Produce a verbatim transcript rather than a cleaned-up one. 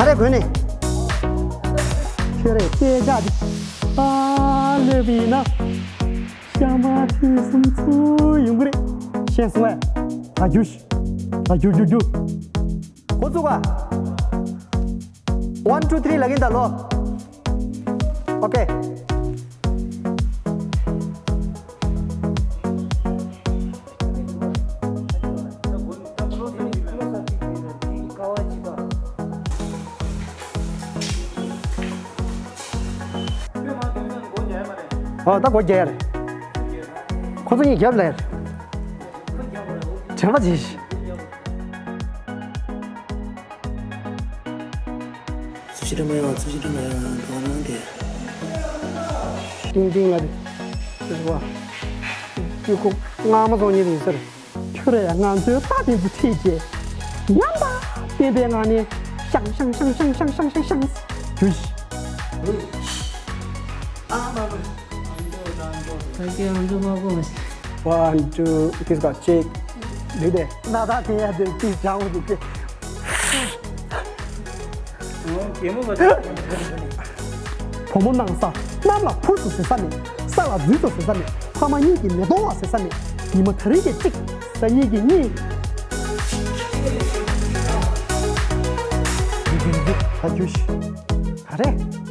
ཨེ་གོན་ནས། ཁྱོད་རེད་སྐད་ཆ་འདི། ཨ་ལས་པ་ཡིན་ན། ཤ་མ་ཐུག་སུམ་ཚུགས་ཡོང་གི་རེད། ཤེས་སོང་ངས། ད་རྒྱུགས་ཤིག་ད་རྒྱུགས་རྒྱུགས་རྒྱུགས། འགོ་བཙུགས་ཨ། One, two, three ལབ་ཀྱིན་ད་ལོ། ཨོ་ཀེ། ཨ་ད་སྒོ་རྒྱག་ཡ་རེད། ཁོ་ཚོ་གཉིས་རྒྱབ་ལ་ཡ་རེད། དྲན་པ་བརྗེད་ཤིག་ཚུལ་ཤིང་འདྲ་མ་ཡོང་། ཚུལ་ཤིང་འདྲ་མ་ཡོང་། དོ་སྣང་དེ། ཏིང་ཏིང་ལ་རེད། ཟེར་བ། ཅི་ཁོ་ངག་མ་བཙོང་ཉེ་རེད་ཟེར། ཁྱོད་རེད་ང་ཚོའི་རྟ་དེ་ཚོ་ཁྲིད་རྗེས། ཉམས་པ་བསྟན་པའི་ངང་ནས་ཤང་ཤང་ཤང་ཤང་ཤང་ཤང་ཤང་ཤང་། རྒྱུ་ཤི། ཨ་མ་མ། ད་ཀྱི་ཨང་ཚོ་མ་གོ་མ་ཤི། One, two, this got check. ལུས་དེ། ན་ད་དེ་ཡ་དེ་ཅི་བྱ་འོ་དེ་ཅི། བུ་མོ་ནང་ས་གནམ་ལ་འཕུར་སོང་ཟེར་ས་མེད། ས་ལ་འཛུལ་སོང་ཟེར་ས་མེད། ཕ་མ་གཉིས་ཀྱིས་མི་གཏོང་བ་ཟེར་ས་མེད། ཉི་མ་དེ་རིང་གི་གཅིག་ཟ་གཉིས་ཀྱི་གཉིས། ད་རྒྱུ་ཤི། ག་རེ།